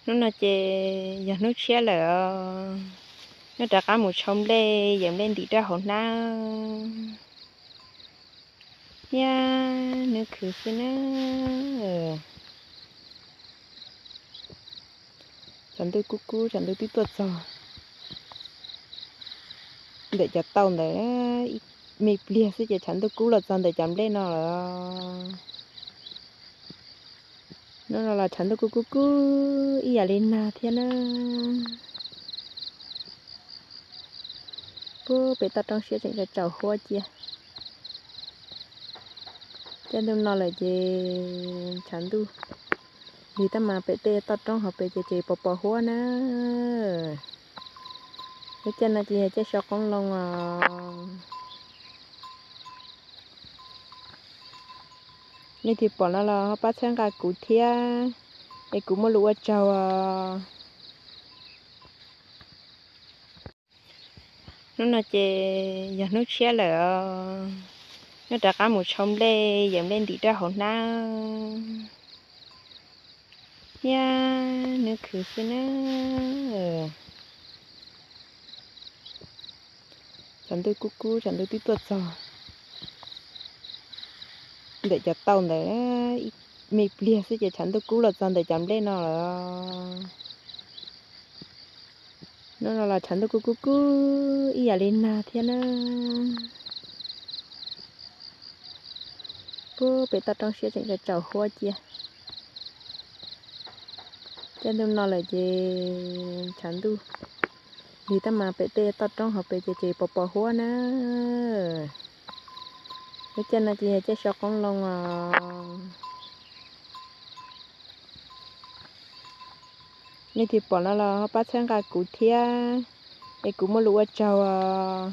Hnub no ces yog hnub tshiab lawm os. Nyob rov qab mus tshau nplej, yawm nplej ntim rau hauv hnab. Niaj hnub khwv xwb na. Tshav ntuj kub kub, tshav ntuj twb tuaj txog ntawm cov tauj ntawd. Me pliag xwb ces tshav ntuj kub los txog ntawm cov nplej no lawm. Hnub no los tshav ntuj kub kub kub ib yam li nag thiab na. Pub pem toj roob siab tseem tsaus huab cia. Caij ntuj no lawm ces tshav ntuj lig tab mas pem tej toj roob hauv pes ces tseem pos pos huab na. Lub caij no ces yog caij so qoob loo os. Leej twg pom no los ho pab txhawb nqa kuv thiab, es kuv muaj lus ua tsaug os. Hnub no ces yog hnub tshiab lawm os. Nyob rov qab mus tshau nplej, yawm nplej ntim rau hauv hnab. Niaj hnub khwv xwb na. Tshav ntuj kub kub, tshav ntuj twb tuaj txog ntawm cov tauj ntawd. Me pliag xwb ces tshav ntuj kub los txog ntawm cov nplej no lawm. Hnub no los tshav ntuj kub kub kub ib yam li nag thiab na. Pub pem toj roob siab tseem tsaus huab cia. Caij ntuj no lawm ces tshav ntuj lig tab mas pem tej toj roob hauv pes ces tseem pos pos huab na. Lub caij no ces yog caij so qoob loo os. Leej twg pom no los ho pab txhawb nqa kuv thiab, es kuv muaj lus ua tsaug os.